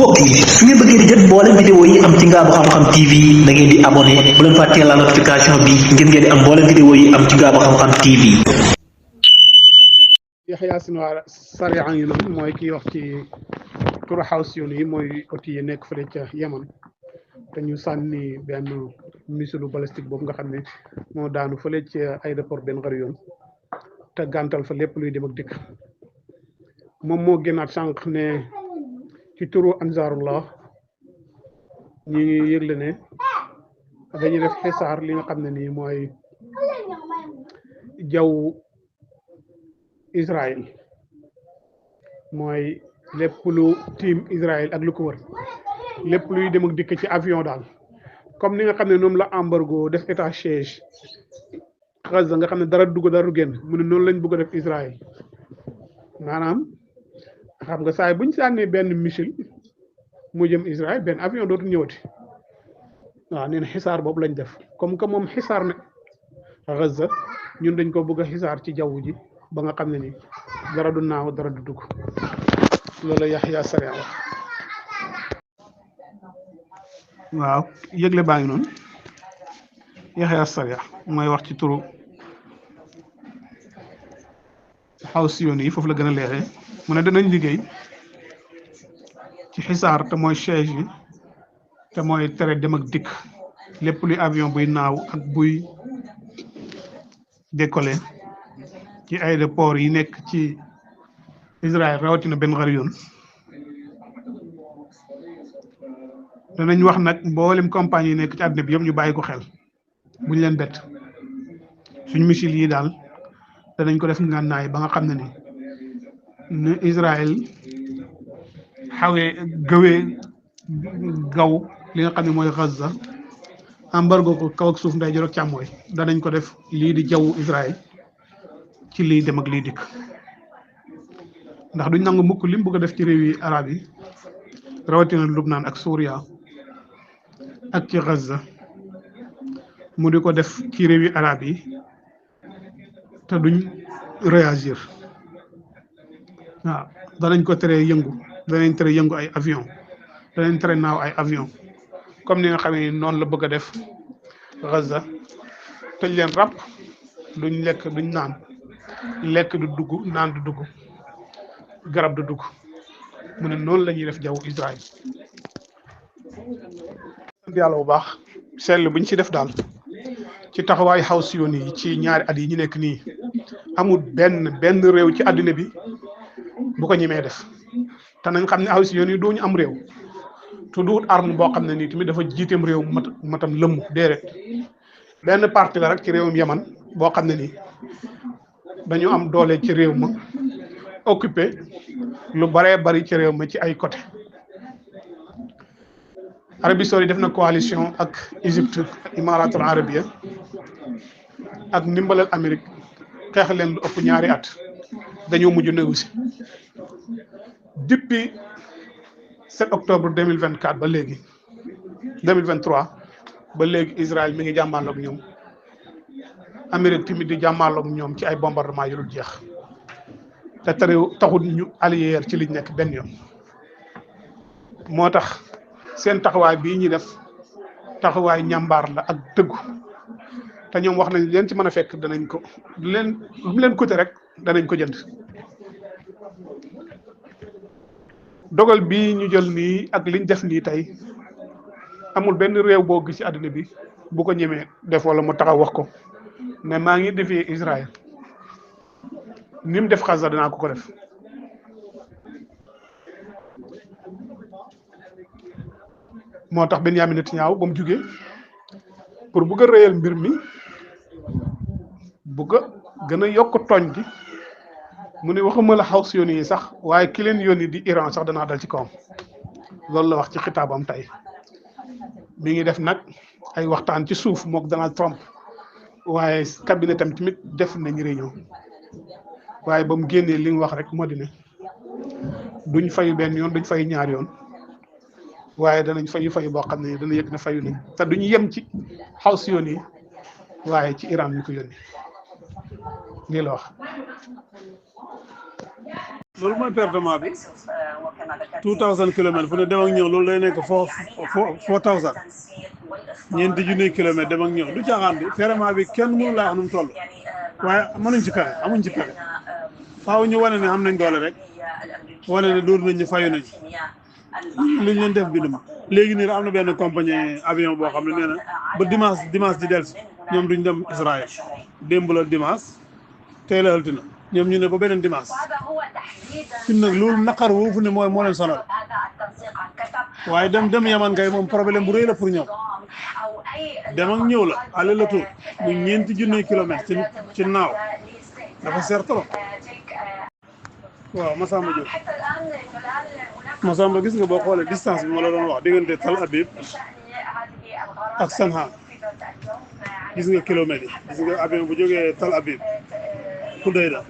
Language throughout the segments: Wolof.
mbokk yi su ngeen bëggee di jot mboolem vidéo yi am ci Ngaabu Xam-Xam TV da ngeen di abonné bu leen fàttee la notification bi ngir ngeen di am mboolem vidéo yi am ci Ngaabu Xam-Xam TV. Yaxya Sinwar Sariya yi noonu mooy kiy wax ci turu Hawsiyoon yi mooy outil yi nekk fële ca Yaman te ñu sànni benn missile balistique boobu nga xam ne moo daanu fële ca aéroport Ben Gurion te gàntal fa lépp luy dem ak dikk moom moo génnaat sànq ne ci turu Ansaarullah ñi ngi yëgle ne dañuy def xisaar li nga xam ne nii mooy jaww Israël mooy lépp lu tiim Israël ak lu ko wër lépp luy dem ak dikk ci avion daal comme ni nga xam ne ñoom la embargo def état siège Gaza nga xam ne dara dugg dara du génn mu ne noonu lañ bëgg a def Israël maanaam xam nga saay buñ sànnee benn missile mu jëm Israël benn avion dootu ñëwati waaw nee na xisaar boobu lañ def comme que moom xisaar ne Gaza ñun dañ ko bëgg a xisaar ci jaww ji ba nga xam ne ni dara du naaw dara du dugg loolu Yaxya Sariya wax waaw yëgle baa ngi noonu Yaxya Sariya mooy wax ci turu Hawsiyoon yi foofu la gën a leeree mu ne danañ liggéey ci xisaar te mooy siège yi te mooy tere dem ak dikk lépp luy avion buy naaw ak buy décoller ci aéroport yi nekk ci Israël rawatina Ben Gurion danañ wax nag mboolem compagnie yi nekk ci àddina bi yëpp ñu bàyyi ko xel buñ leen bett suñ missile yi daal danañ ko def ngànnaay ba nga xam ne ni Israël xawee gëwee gaw li nga xam ne mooy Gaza embargo ko kaw ak suuf nday jor ak càmmooy danañ ko def lii di jaww Israël ci lii dem ak lii dikk ndax duñ nangu mukk lim bëgg a def ci réew yi arab yi rawatina Lubnaan ak Suuriya ak ci Gaza mu di ko def ci réew yi arab yi te duñ réagir waaw danañ ko tere yëngu danañ tere yëngu ay avion danañ tere naaw ay avion comme ni nga xamee noonu la bëgg a def Gaza tëj leen ràpp duñ lekk duñ naan lekk du dugg naan du dugg garab du dugg mu ne noonu la ñuy def jaww Israël sant yàlla bu baax seetlu buñ ci def daal ci taxawaay Hawsiyoon yi ci ñaari at yi ñu nekk nii amul benn réew ci àddina bi bu ko ñemee def te nañ xam ne Hawsiyoon yi dooñu am réew te duut arme boo xam ne nii tamit dafa jiiteem réew matam lëmm déedéet benn parti la rek ci réewum Yaman boo xam ne nii dañu am doole ci réew ma occupé lu baree bari ci réew ma ci ay côté Arabie Saoudite def na coalition ak Égypte ak Imaratul Arabia ak ndimbalal Amérique xeex leen lu ëpp ñaari at dañoo mujj négocier depuis 7 octobre 2024 ba léegi 2023 ba léegi Israël mi ngi jàmmaarloog ñoom Amérique tamit di jàmmaarloog ñoom ci ay bombardement yu dul jeex te taxul ñu allié ci liñ nekk benn yoon moo tax seen taxawaay bii ñuy def taxawaay ñàmbaar la ak dëggu te ñoom wax nañ leen ci mën a fekk danañ ko lu mu leen coûté rek danañ ko jënd dogal bii ñu jël nii ak liñ def nii tey amul benn réew boo gis ci àddina bi bu ko ñemee def wala mu taxaw wax ko mais maa ngi defee Israël ni mu def Gaza danaa ko def moo tax Benyamin Netanyahu ba mu jugee pour bugg a réyal mbir mi bugg a gën a yokk tooñ gi mu ne waxuma la Hawsiyoon yi sax waaye ki leen yónni di Iran sax danaa dal ci kawam loolu la wax ci xitaabam tey mi ngi def nag ay waxtaan ci suuf mook Donald Trump waaye cabinet tamit def nañ réunion waaye ba mu génnee li mu wax rek moo di ne duñ fayu benn yoon duñ fayu ñaar yoon waaye danañ fayu boo xam ne dana yëg ne fayu nañ te duñ yem ci Hawsiyoon yi waaye ci Iran ñu ko yónni lii la wax loolu mooy pertement bi 2000 kilomètres fu ne dem ak ñëw loolu day nekk 4000 ñeenti junni kilomètres dem ak ñëw du caaxaan bi vraiment bi kenn mënu laa wax nu mu toll waaye mënuñ ci pexe amuñ ci pexe faaw ñu wane ne am nañ doole rek wane ne dóor nañ ñu fayu nañ li ñu leen def bind ma léegi nii am na benn compagnie avion boo xam ne nee na ba dimanche di delsi ñoom duñ dem Israël démb la dimanche tey la altine ñoom ñu ne ba beneen dimanche fi nag loolu naqar woofu ne moo leen sonal waaye dem yaman kay moom problème bu rëy la pour ñoom dem ak ñëw la aller le tour muy ñeenti junni kilomètres ci naaw dafa seer trop waaw Massamba gis nga boo xoolee distance bi ma la doon wax diggante Tel Aviv ak Sanaa gis nga kilomètres yi gis nga avion bu jógee Tel Aviv Hudayda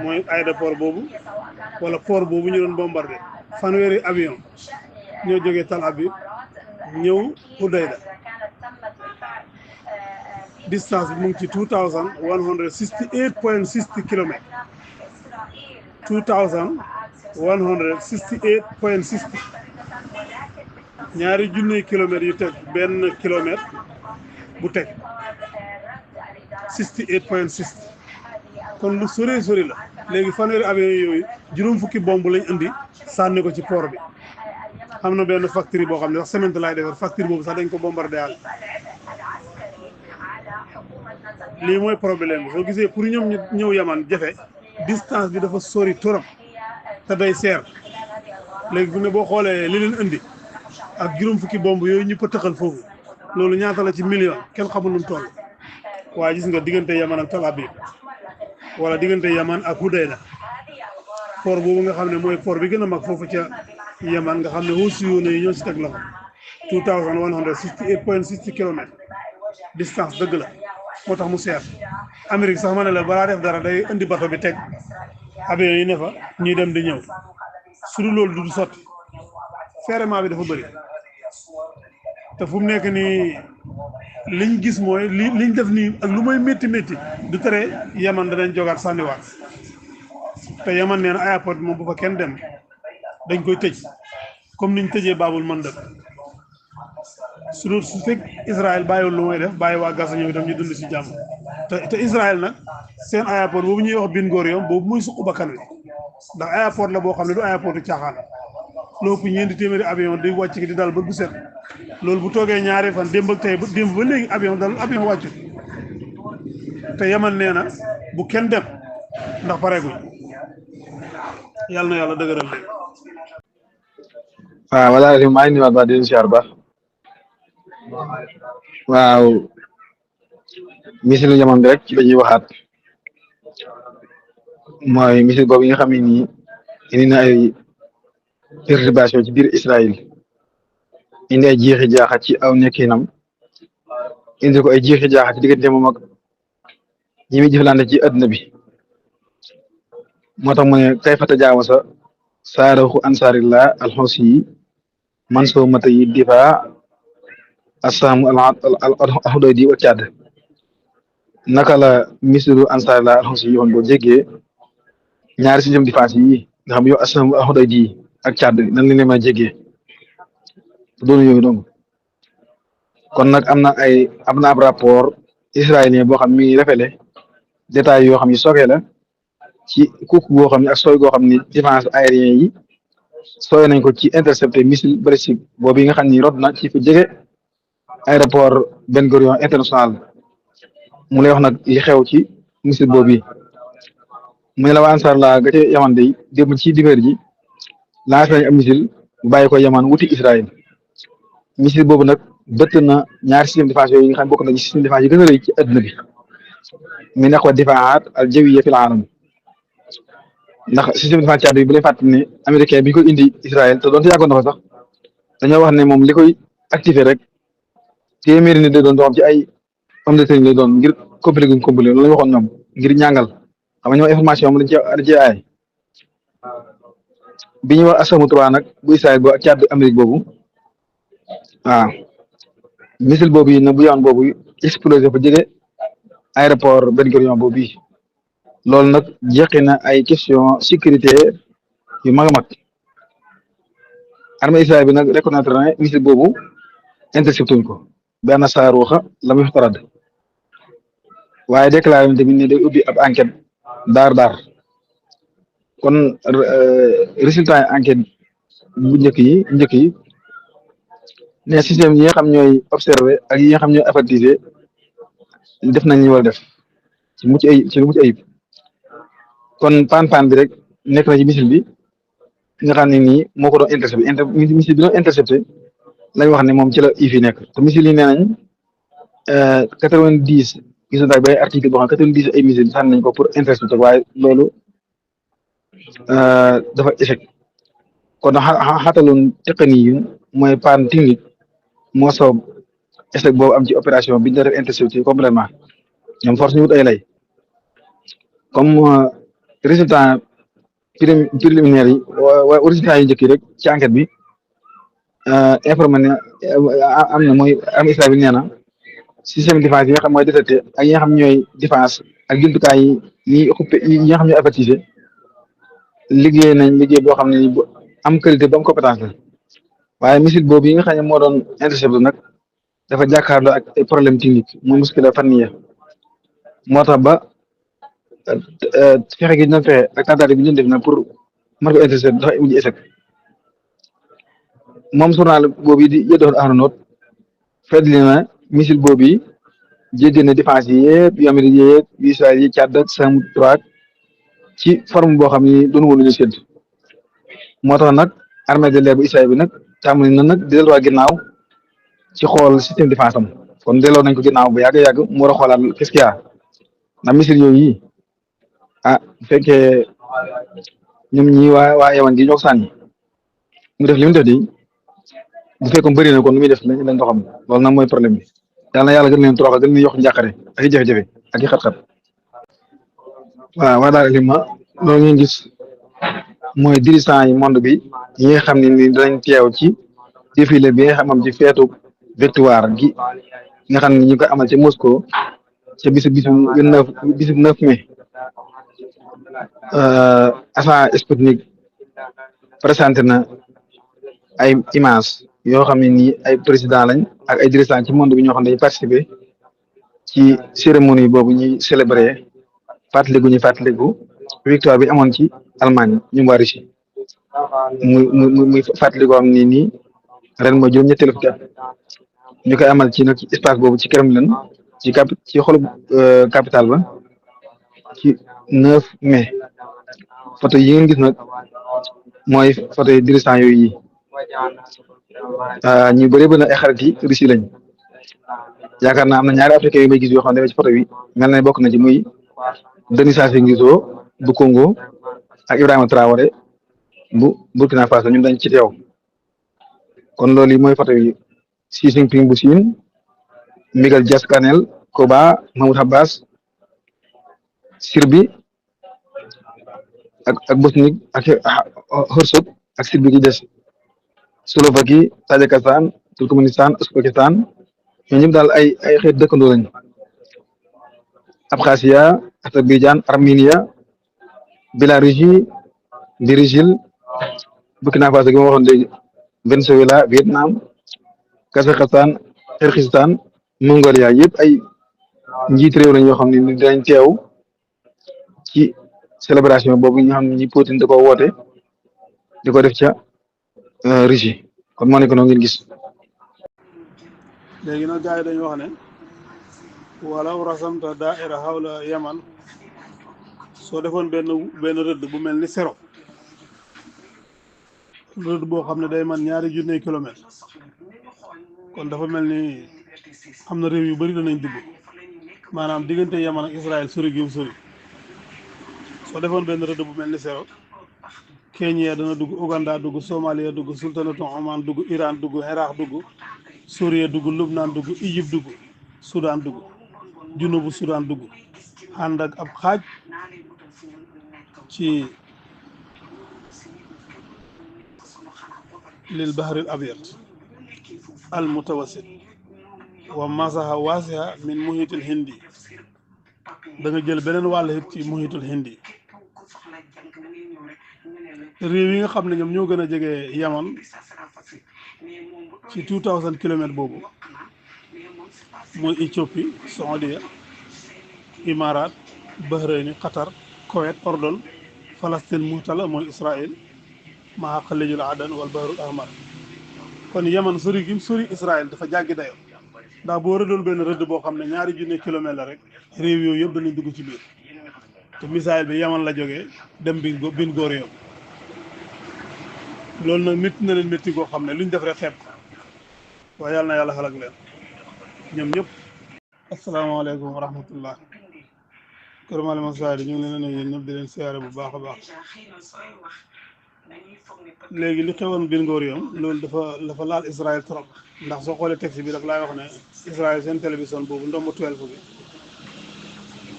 mooy aéroport boobu wala port boobu ñu doon bombardé fanweeri avion ñoo jógee Tel Aviv ñëw Hudayda distance bi mu ngi ci 2168.60 kilomètres 2168.60 ñaari junni kilomètres yu teg benn kilomètre bu teg 68.60 kon lu sori la léegi fanweeri avion yooyu juróom fukki bomb lañ indi sànni ko ci port bi am na benn factory boo xam ne sax semaine laay defar factory boobu sax dañ ko bombardé yàlla lii mooy problème bi soo gisee pour ñoom ñu ñëw yaman jafe distance bi dafa sori trop te day seer léegi bu ne boo xoolee li leen indi ak juróom fukki bomb yooyu ñu ko tëxal foofu loolu ñaata la ci million kenn xamul nu mu toll waaye gis nga diggante yaman ak Tel Aviv wala diggante yaman ak Hudayda port boobu nga xam ne mooy port bi gën a mag foofu ca yaman nga xam ne aussi yoon yi ñoo si teg loxo 2168.60 kilomètres distance dëgg la moo tax mu seer Amérique sax ma ne la balaa def dara day indi bato bi teg avion yi ne fa ñuy dem di ñëw su dul loolu du sotti ferrement bi dafa bëri te fu mu nekk nii liñ gis mooy liñ def nii ak lu may métti du tere yaman danañ jogaat sànniwaat te yaman nee na aéroport moom bu fa kenn dem dañ koy tëj comme niñ tëjee Baabul Mandab su fekk Israël bàyyiwul lu may def bàyyi waa Gaza ñëw itam ñu dund si jàmm te Israël nag seen aéroport boobu ñuy wax Ben Gurion boobu muy suqu bakkan wi ndax aéroport la boo xam ne du aéroport du caaxaan loo ëpp ñeenti téeméeri avion di wàcc di dal ba bu set loolu bu toogee ñaari fan démb ak tey démb ba léegi avion wàccu te yaman nee na bu kenn dem ndax pareeguñ yàlla na yàlla dëgëral leen. waaw wala maa ngi nuyuwaat ba di leen siyaar ba waaw misilu yaman bi rek ci la ñuy waxaat mooy misil boobu yi nga xam ne nii indi na ay perturbation ci biir Israël indi ay jeexi jaaxa ci aw nekkinam indi ko ay jeexi jaaxa ci diggante moom ak ñi muy jëflante ci adduna bi moo tax mu ne kayfa tajaawasa saaraxu ansaarillah alxosi yi man soo mata yi difa assaamu alxuday di wa Caad naka la misilu ansaarillah alxosi yi yoon boo jéggee ñaari système défense yi nga xam yow assaamu alxuday di ak Caad nan la leen mën a jéggee doonu yooyu donc kon nag am na ab rapport israélien boo xam mi ngi révélé détails yoo xam ni sookee la ci kooku goo xam ne ak sooy goo xam ni défense aérien yi sooy nañ ko ci intercepté missile balistique boobu yi nga xam ni rod na ci fu jege aéroport Ben Gurion international mu lay wax nag li xew ci missile boobu yi mu ne la waa Ansar la ga ca Yaman day démb ci dibéer ji lancé nañ am missile bu bàyyi ko Yaman wuti Israël missile boobu nag bëtt na ñaari système défense yooyu nga xam bokk na ci système défense yi gën a rëy ci adduna bi mi nekk wa difaat al jawiyya fil aalam ndax système défense Caad bi bu leen fàttali ne américain bi ko indi Israël te doon te yàggoon na fa sax dañoo wax ne moom li koy activé rek téeméeri nit lay doon doo xam ci ay homme de tenue lay doon ngir complété guñ complété loolu la ñu waxoon ñoom ngir ñàngal xam nga ñoom information am dañ ci aay bi ñuy wax Asamu 3 nag bu Israël boobu ak Caad Amérique boobu waaw missile boobu yi nag bu yoon boobu explosé fa jege aéroport Ben Gurion boobu bii loolu nag jeqi na ay question sécurité yu mag a mag armée Israël bi nag reconnaître na ne missile boobu intercepté wuñ ko benn saaruuxa la muy farad waaye déclaré nañ tamit ne day ubbi ab enquête daar kon résultat yi enquête bu njëkk yi ne système yi nga xam ñooy observé ak yi nga xam ñooy avertisé def nañ ñu war a def ci lu mucc ayib kon pan bi rek nekk na ci missile bi nga xam ne nii moo ko doon intercepté missile bi doon intercepté lañ wax ne moom ci la IFI nekk te missile yi nee nañ 90 gis nga bay article boo xam 90 ay missile sànni nañ ko pour intercepté waaye loolu dafa échec kon xaataloon technique yi mooy panne technique moo sabab échec boobu am ci opération bi ñu doon def intercepté complètement ñoom force ñu wut ay lay comme résultat préliminaire yi waa résultat yi njëkk yi rek ci enquête bi informé ne am na mooy am Israël bi nee na système défense yi nga xam mooy détecté ak yi nga xam ñooy défense ak jumtukaay yi ñuy occupé yi nga xam ñooy avertisé liggéey nañ liggéey boo xam ne bu am qualité bu am compétence la waaye missile boobu yi nga xam ne moo doon intercepté nag dafa jàkkaarloo ak ay problème technique muy muskila fanniya moo tax ba fexe gi ñu doon fexe ak tentative bi ñu def na pour mën ko intercepté dafa mujj échec moom journal boobu di yëddoon Ahronoot fëtli na missile boobu yi jéggi na défense yi yëpp yu Amérique yëpp yu Israël yi Tchad ak Sam droit ci forme boo xam ni doon wóolu ñu sédd moo tax nag armée de l'air bu Israël bi nag tàmbali na nag di delluwaat ginnaaw ci xool système défense am kon delloo nañ ko ginnaaw bu yàgg mu war a xoolaat qu'est-ce qu'il y a ndax missile yooyu yi bu fekkee ñoom ñi waa Yaman gi ñoo ko sànni mu def li mu def di bu fekkoon bëri na kon nu muy def lañ ko xam loolu nag mooy problème bi yàlla na yàlla gën leen toroxal gën leen yokk njàqare ak i jafe-jafe ak i xat-xat waaw daal li ma loolu ngeen gis mooy dirigeant yi monde bi yi nga xam ne ni danañ teew ci défilé bi nga xam am ci feetu victoire gi nga xam ne ñu ko amal ci Moscou ca bisu 9 mai agence Sputnik présenté na ay image yoo xam ne nii ay président lañ ak ay dirigeant ci monde bi ñoo xam ne dañuy participer ci cérémonie boobu ñuy célébrer fàttaliku victoire bi amoon ci Allemagne ñu waa Russie muy fàttaliku am ni nii ren mooy juróom-ñetteelu fukki at ñu koy amal ci nag ci espace boobu ci Kremlin ci xolu capitale ba ci 9 mai photo yi ngeen gis nag mooy photo yi dirigeant yooyu yi ñu bëree bëri na ay xarit yi Russie lañ yaakaar naa am na ñaari africain yu may gis yoo xam ne ci photo bi mel na bokk na ci muy Denis Sassou Nguesso bu Congo ak Ibrahima Traoré bu Burkina Faso ñun dañ ci teew kon loolu yi mooy photo yi Xi Jinping bu Chine Miguel Diaz-Canel Cuba Mahmoud Abbas Serbie ak Bosnie ak Herzog ak Serbie gi des Slovaquie Tadjikistan Turkménistan Ouzbékistan ñoo ñëpp daal ay xeet dëkkandoo lañ Abkhazia Azerbaïdjan Arménia Biélorussie Brésil Burkina Faso gi ma waxoon léegi Venezuela Vietnam Kazakhstan Kyrgyzstan Mongolia yëpp ay njiit réew lañ yoo xam ne dinañ teew ci célébration boobu ñu xam ne ñi Poutine da ko woote di ko def ca Russie kon moo nekk noonu ngeen gis. léegi nag gars yi dañu wax ne walaw rasamta daaira hawla yaman soo defoon benn rëdd bu mel ni sero rëdd boo xam ne day man 2 junni kilomètre kon dafa mel ni am na réew yu bëri danañ dugg maanaam diggante yaman ak Israël sori gi mu sori soo defoon benn rëdd bu mel ni sero Kenya dana dugg Ouganda dugg Somalia dugg sultanatu Oman dugg Iran dugg Iraq dugg Suuriya dugg Lubnaan dugg Égypte dugg Soudan dugg junubu Soudan dugg ànd ak ab xaaj ci lil bahril abyad al mutawassit wa masaha wasiha min muhitil hindi da nga jël beneen wàll it ci muhitul hindi réew yi nga xam ne ñoom ñoo gën a jege Yaman ci 2000 kilomètres boobu mooy Éthiopie Saoudia Imarat Bahreïn Qatar Koweït Ordon Palestine muhtala mooy Israël maa xalijul adan wal bahrul ahmar kon Yaman sori gi sori Israël dafa jàggi dayo ndax boo rëddoon benn rëdd boo xam ne 2 junne kilomètres la rek réew yooyu yëpp danañ dugg ci biir te misaal bi Yaman la jógee dem bin góor yoom loolu nag métti na leen métti goo xam ne luñ def rek xeeb waaye yàlla na yàlla xalak leen ñoom ñëpp asalaamaaleykum wa rahmatullah kër Malema Saadi ñu ngi leen a nuyu yéen ñëpp di leen siyaare bu baax a baax léegi li xewoon bin góor yoom loolu dafa laal Israël trop ndax soo xoolee texte bi daf laay wax ne Israël seen télévision boobu ndomb 12 bi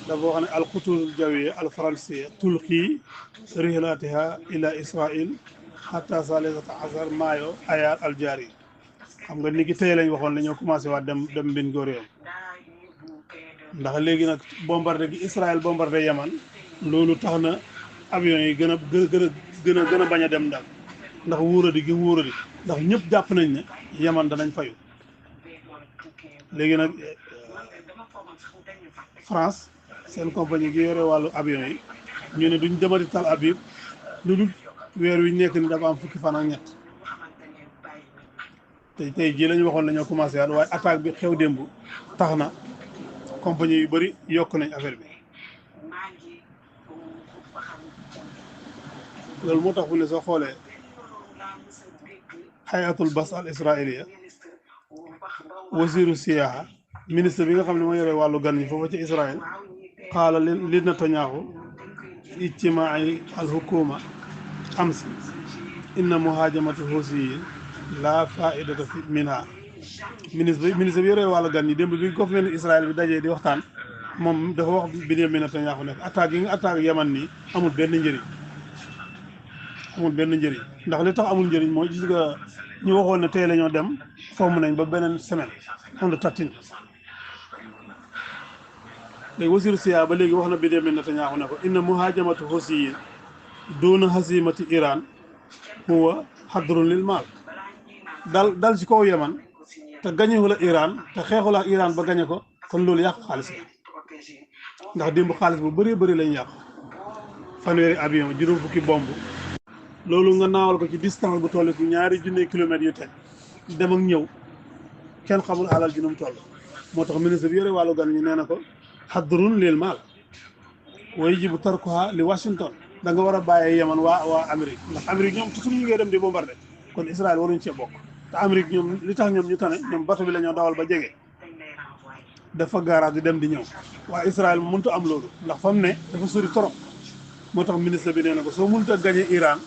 dafa wax ne alxutul jawiya al faransiya tulqi rihlatiha ila Israël hatta salisata asar maayo ayar al jaari xam nga ni ki tey lañ waxoon la ñoo commencé waat dem bin góor yoom ndax léegi nag bombardé gi Israël bombardé Yaman loolu tax na avion yi gën a bañ a dem daal ndax wóoradi gi wóoradi ndax ñëpp jàpp nañ ne Yaman danañ fayu léegi nag France seen compagnie gi yore wàllu avion yi ñu ne duñ demati Tel Aviv lu dul weer wi nekk ni dafa am fukki fan ak ñett tey jii lañu waxoon nañoo commencé waat waaye attaque bi xew démb tax na compagnie yu bëri yokk nañ affaire bi loolu moo tax bu ne soo xoolee hayatul bas al israiliya wasiru siyaha ministre bi nga xam ne moo yore wàllu gan ñi foofu ci Israël qaala li Netanyahu ijtimaai al hukuma amsi inna muhajamatu husiyin la faidata fi minha ministre bi yore wàllu gan ñi démb bi gouvernement Israël bi dajee di waxtaan moom dafa wax Benyamin Netanyahu nekk attaque yi nga attaque Yaman nii amul benn njëriñ ndax li tax amul njëriñ mooy gis nga ñu waxoon ne tey la ñoo dem fomm nañ ba beneen semaine on the 13 léegi wasiru siyaa ba léegi wax na Benyamin Netanyahu ne ko inna muhajamatu husiyin duna hasimati Iran huwa hadrun lil maal dal ci kaw Yaman te gañewu la Iran te xeexu la Iran ba gañe ko kon loolu yàq xaalis la ndax démb xaalis bu bëree bëri lañ yàq fanweeri avion juróom fukki bomb loolu nga naawal ko ci distance bu toll ci 2 junne kilomètres yu teg dem ak ñëw kenn xamul alal ji nu mu toll moo tax ministre bi yore wàllu gan ñi nee na ko hadrun lil maal wa yajibu tarkuha li Washington da nga war a bàyyee Yaman waa Amérique ndax Amérique ñoom toujours ñu ngi dem di bombardé kon Israël waruñ cee bokk te Amérique ñoom li tax ñoom ñu tane ñoom bato bi la ñoo dawal ba jege dafa garage di dem di ñëw waa Israël mu mënut a am loolu ndax fa mu ne dafa sori trop moo tax ministre bi nee na ko soo mënut a gagné Iran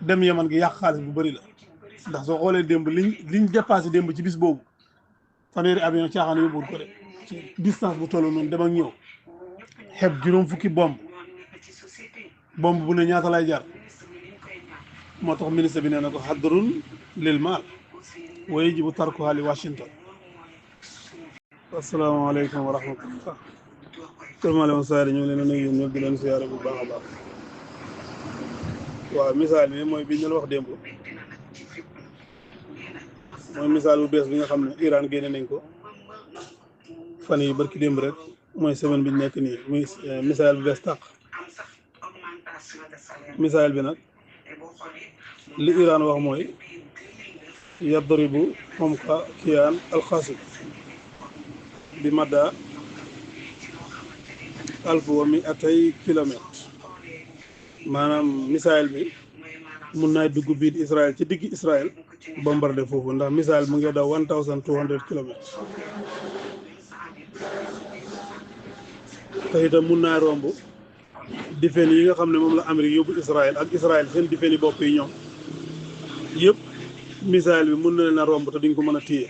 dem Yaman gi yàq xaalis bu bëri la ndax soo xoolee démb liñ dépassé démb ci bis boobu fanweeri avion caaxaan yóbbuwul ko de ci distance bu toll noonu dem ak ñëw xeeb juróom fukki bomb bu ne ñaata lay jar moo tax ministre bi nee na ko hadrun lil maal wa yajibu tarkuha li Washington. asalaamaaleykum wa rahmatullah kër Malema Saadi ñu ngi leen a nuyu ñëpp di leen siyaare bu baax a baax waaw misaal bi mooy bi ñu la wax démb mooy misaal bu bees bi nga xam ne Iran génne nañ ko fan yi barki démb rek mooy semaine bi ñu nekk nii muy misaal bu bees tàq misaal bi nag li Iran wax mooy yadribu xomqa kiyaan alxaasib bi madda 1200 kilomètres maanaam misaal bi mun naa dugg biir Israël ci digg Israël bombardé foofu ndax misaal mu ngi daw 1200 kilomètres te itam mun naa romb defeen yi nga xam ne moom la Amérique yóbbu Israël ak Israël seen defeen yi bopp yi ñoom yëpp misaal bi mun na leen a romb te duñ ko mën a téye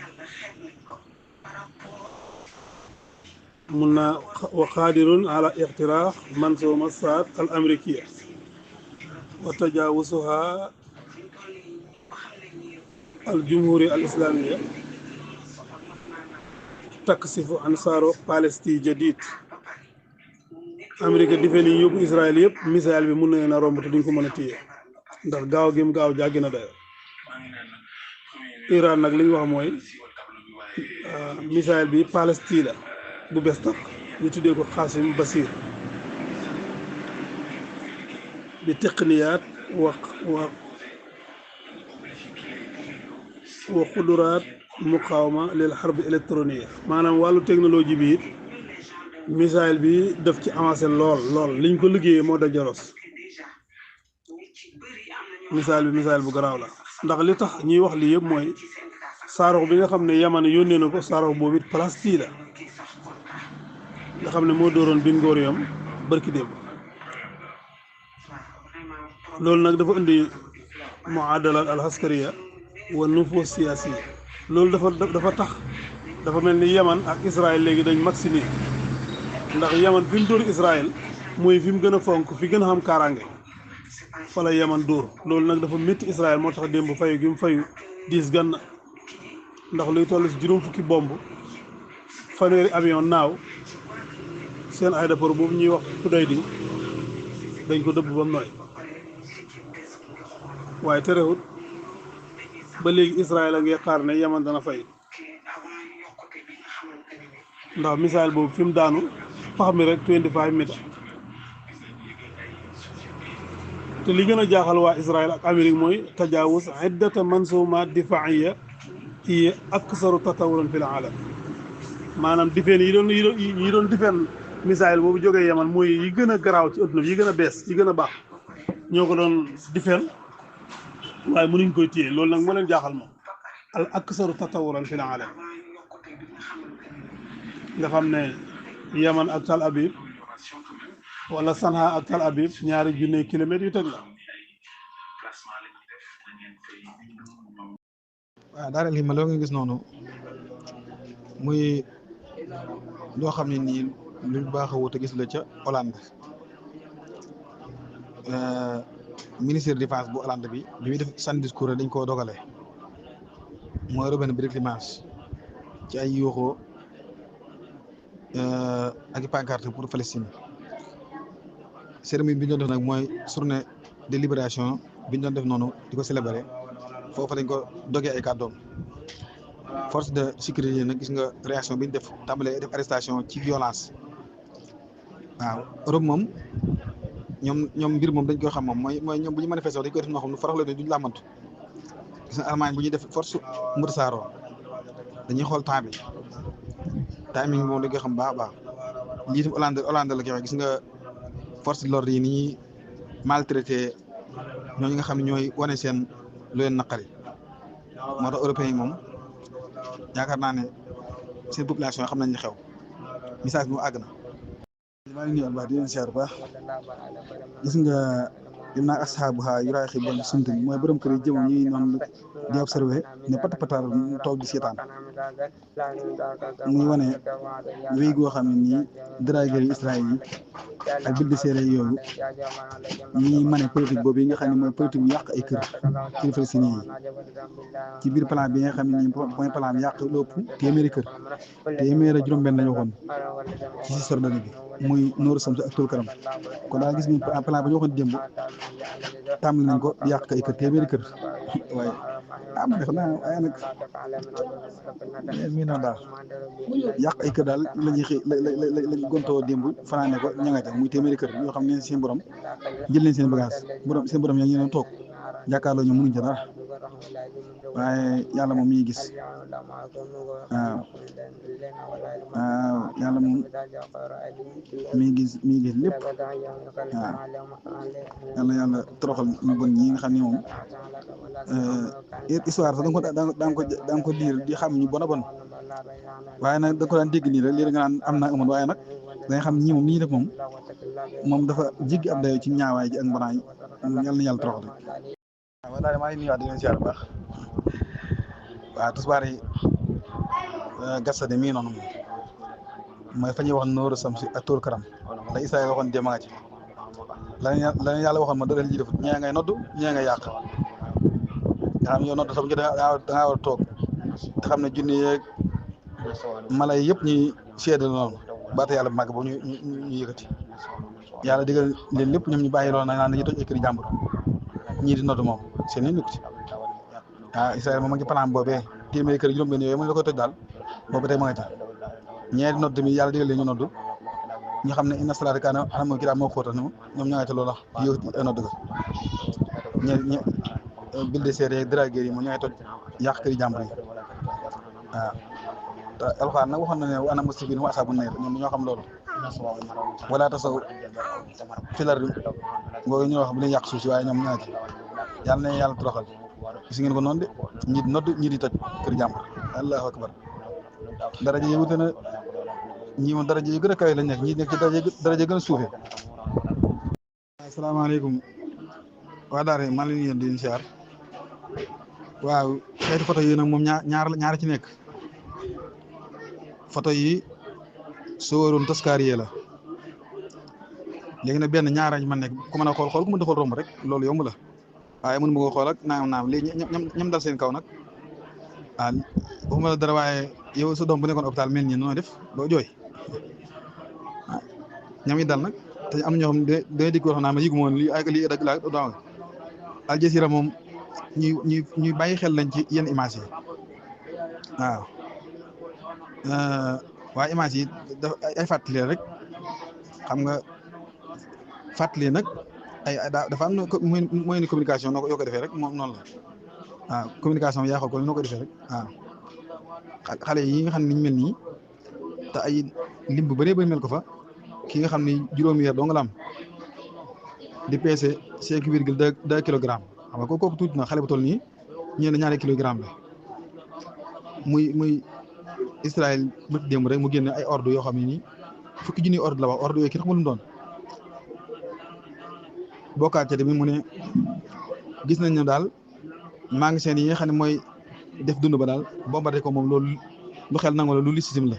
mun naa wa qaadirun ala ixtiraax mansuuma saat al amrikiya wa tajaawusuha al jumhuriya al islamiya taksifu ansaaru palestine jadid Amérique defee yi yóbbu Israël yëpp missile bi mun na leen a romb te duñ ko mën a téye ndax gaaw gi mu gaaw jàggi na dayo Iran nag li ñu wax mooy missile bi Palestine la bu bees tax ñu tuddee ko Qasim Basir bi teqniyaat wa quduraat muqawama lil harb électronique maanaam wàllu technologie bi it missile bi def ci avancé lool liñ ko liggéeyee moo da joros missile bu garaaw la ndax li tax ñuy wax lii yëpp mooy saarox bi nga xam ne Yaman yónnee na ko saarox boobu it Palestine la nga xam ne moo dooroon bin ngóoriyam barki démb loolu nag dafa indi muadalat al askariya wa nufus siyaasi loolu dafa tax dafa mel ni Yaman ak Israël léegi dañ maximiser ndax Yaman fi mu dóor Israël mooy fi mu gën a fonk fi gën a xam kaaraange fa la Yaman dóor loolu nag dafa métti Israël moo tax démb fayu gi mu fayu diis gann ndax luy toll si juróom fukki bomb fanweeri avion naaw seen aéroport boobu ñuy wax Hudaydi dañ ko dëbb ba mu nooy waaye terewut ba léegi Israël a ngi xaar ne Yaman dana fay ndax missile boobu fi mu daanu pax mi rek 25 mètres te li gën a jaaxal waa Israël ak Amérique mooy tajaawuz iddata mansumaat difaiya hiya aksaru tatawuran fil aalam maanaam difeen yi doon difeen missile boobu jógee Yaman mooy yi gën a garaaw ci adduna bi yi gën a bees yi gën a baax ñoo ko doon difeen waaye mënuñ koy téye loolu nag moo leen jaaxal moom al aksaru tatawuran fil aalam nga xam ne Yaman ak Tel Aviv wala Sanaa ak Tel Aviv ñaari junne kilomètres yu teg la. waaw daal li ma loo nga gis noonu muy loo xam ne nii luñ baax a wut a gis la ca Hollande ministre de défense bu Hollande bi muy def sànni discours dañ koo dogale mooy Ruben Brekelmans ci ay yuuxoo ak i pancarte pour Palestine cérémonie bi ñu doon def nag mooy journée de libération bi ñu doon def noonu di ko célébrer foofu lañ ko dogee ay kàddoom force de sécurité nag gis nga réaction bi ñu def tàmbalee def arrestation ci violence waaw Europe moom ñoom mbir moom dañ koy xam moom mooy ñoom bu ñu manifesté dañ koy def noo xam ne farax la ne duñu làmmantu gis nga Allemagne bu ñuy def force mu tasaaroo dañuy xool temps bi timing moom dañ koy xam baax a baax lii itam Hollande la koy wax gis nga force de l'ordre yi ni ñuy maltraité ñooñu nga xam ne ñooy wane seen lu leen naqari moo tax européens yi moom yaakaar naa ne seen population yi xam nañ li xew message bi mu àgg na. maa ngi nuyu baax di leen siyaar baax gis nga dem naa asxaabuha yuraaqibuuna sunnata mooy borom kër yi jëm ñuy noonu di observé ne pat patar toog di seetaan muy wane wéy goo xam ne nii dragueur yi Israël yi ak bulldozer yooyu ñi mane politique boobu yi nga xam ne mooy politique bu yàq ay kër ci Palestine yi ci biir plan bi nga xam ne nii mooy plan bi yàq lu ëpp téeméeri kër téeméeri juróom-benn lañu waxoon ci si sordone bi muy Nooru Samsi ak Tul Karam kon daal gis nga plan ba ñu waxoon démb tàmbali nañ ko di yàq ay kër téeméeri kër waaye ma def naa waaye nag mii noonu daal yàq ay kër daal la ñuy xëy lañ gontoo démb fanaane ko ña nga ca muy téeméeri kër yoo xam ne seen borom jël nañ seen bagage seen borom yaa ngi doon toog jàkkaarloo ñoom mënuñ ca dara waaye yàlla moom mi ngi gis waaw yàlla moom mi ngi gis lépp waaw yàlla toroxal ñu bon ñi nga xam ne moom histoire sax da nga ko liir di xam ñu bon a bon waaye nag da nga ko daan dégg nii rek léegi nga naan am naa amoon waaye nag da nga xam ñi moom li ñuy def moom dafa jéggi ab dayo ci ñaawaay ji ak mbonaay yàlla na yàlla toroxal rek. waaw daal maa ngi nuyuwaat di leen siyaar bu baax waaw tisbaar yi gasa de mii noonu mooy fa ñuy wax Nooru Samsi ak Tul Karam la Israël waxoon démb nga ci la yàlla waxoon ma dëgg ji def ñee ngay noddu ñee ngay yàq nga xam ne yow noddu sax bu ñu da ngaa war a toog te xam ne junne yeeg mala yi yëpp ñuy seedal noonu baata yàlla bu màgg boobu ñu yëkkati yàlla digal leen lépp ñoom ñu bàyyi loolu nag naan dañuy toj ay kër jàmbur ñii di nodd moom seen i nukk ci Israël moom ma ngi plan boobee téeméeri kër juróom-benn yooyu mu ne la koy toj daal boobu tey ma nga ca ñee di nodd tamit yàlla digal leen ñu nodd ñu xam ne inna salaata kaana alal mu'miniina kitaaban mawquutan ñoom ña nga ca loolu yow nodd ga ñe bulldozer yeeg dragueur yi moom ña ngay toj yàq kër jàmbur yi waaw te alxuraan nag waxoon na ne wa ana musrifiina wa ashaabun naar ñoom ñoo xam loolu wala tasaw fil ardi ngoogu ñu wax bu leen yàq suuf si waaye ñoom ñoo ci yàlla na yàlla toroxal gis ngeen ko noonu de ñi di nodd ñi di toj kër jàmbur allahu akbar daraja yi wute na ñii moom daraja yu gën a kawe lañ nekk ñi nekk ci daraja gën a suufee. asalaamaaleykum waa daara maa ngi leen di leen siyaar waaw xeeti photo yi nag moom ñaar ci nekk photo yi soo waroon taskaariye la léegi nag benn ñaarañ man nekk ku mën a xool ku mën a xool romb rek loolu yomb la waaye mën ma ko xool ak naam léegi ñam dal seen kaw nag waxuma la dara waaye yow sa doom bu nekkoon hôpital mel nii noonu def doo jooy ñam yi dal nag te am na ñoo xam ne day dikk wax naa ma yëgu ma woon lii ak lii dëgg laa daaw Al Jazeera moom ñuy bàyyi xel lañ ci yenn image yi waaw waaye image yi ay fàttali rek xam nga fàttali nag dafa am moyen de communication noo ko defee rek moom noonu la waaw communication yaa xool ko noo ko defee rek waaw xale yi nga xam ne niñ mel nii te ay lim bu bëree bëri mel ko fa ki nga xam ni juróomi weer doo nga la am di peese 5,2 kilogramme xam nga kooku tuuti na xale bu toll nii ñeen na ñaari kilogramme la muy Israël bu démb rek mu génne ay ordre yoo xam ne nii fukki junni ordre la wax ordre yooyu ki xamul lu mu doon bokkaat ca tamit mu ne gis nañ ne daal maa ngi seen yi nga xam ne mooy def dund ba daal bombardé ko moom loolu lu xel nangu la lu légitime la